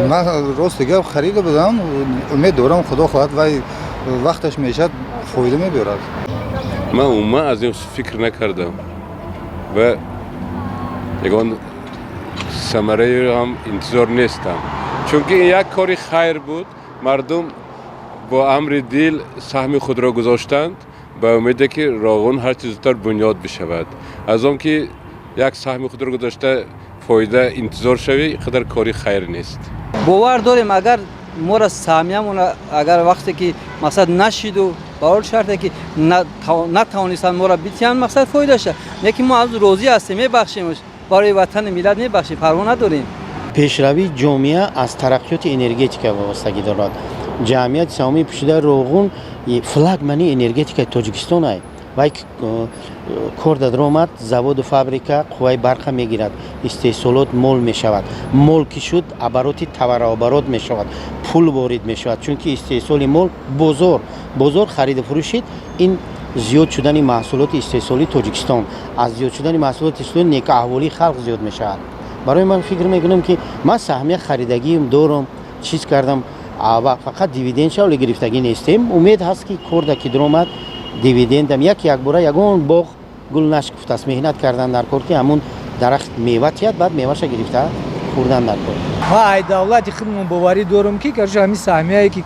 Ман, рости гап, харида будам. Умед дорам, худо хоҳад, вай вақташ мешавад, фоида мебиёрад. Ман умуман аз ин фикр накардам ва ягон самараеро ҳам интизор нестам, чунки ин як кори хайр буд. Мардум бо амри дил саҳми худро гузоштанд ба умеде, ки Роғун ҳарчи зудтар бунёд бишавад. Аз он ки як саҳми худро гузошта, фоида интизор шавӣ, ин қадар кори хайр нест. Бовар дорем, агар моро саҳмиямона, агар вақте ки, мақсад, нашиду ба он шарте ки натавонистанд моро битиҳанд, мақсад, фоидаша, лекин мо аз розӣ ҳастем, мебахшемш, барои ватани миллат мебахшем, парво надорем. Пешравии ҷомеа аз тараққиёти энергетика вобастагӣ дорад. Ҷамъияти саҳомии пӯшидаи Роғун флагмани энергетикаи Тоҷикистон ай. Вай кор дар омад, заводу фабрика қувваи барқа мегирад, истеҳсолот мол мешавад, мол ки шуд, обороти товарооборот мешавад, пул ворид мешавад, чунки истеҳсоли мол бозор хариду фурӯшид. Ин зиёд шудани маҳсулоти истеҳсолии Тоҷикистон, аз зиёд шудани маҳсулоти истеҳсолӣ некаҳволии халқ зиёд мешавад. Барои ман фикр мекунам, ки ман саҳмия харидагиам дорам, чиз кардам ва фақат дивиденд шавле гирифтагӣ нестем. Умед ҳаст, ки корда ки даромад, дивидендам як якбора. Ягон боғ гул нашкуфтааст, меҳнат кардан дар кор, ки ҳамун дарахт мева тиҳад, баъд меваша гирифта хӯрдан дар кор. Ма ай давлати худмон боварӣ дорам, ки, короче, ҳамин саҳмияе, ки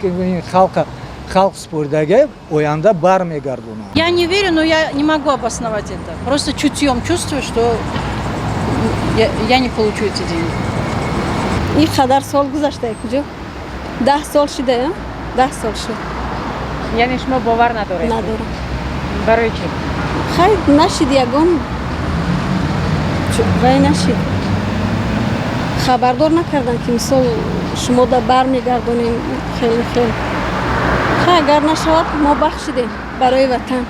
халқ супоридага, оянда бармегардонад. Я не верю, но я не могу обосновать это. Просто чутьем чувствую, что я не получу эти деньги. Ин қадар сол гузашта, куҷо 10 сол шуда, 10 сол шуд. Яъне шумо бовар надоред? Надорам. Барои чӣ? Хай, нашид, ягон вай нашид, хабардор накардан, ки мисол шумо да бармегардонем. Хеле хел. Хай, агар нашавад, мо бахшидем барои ватан.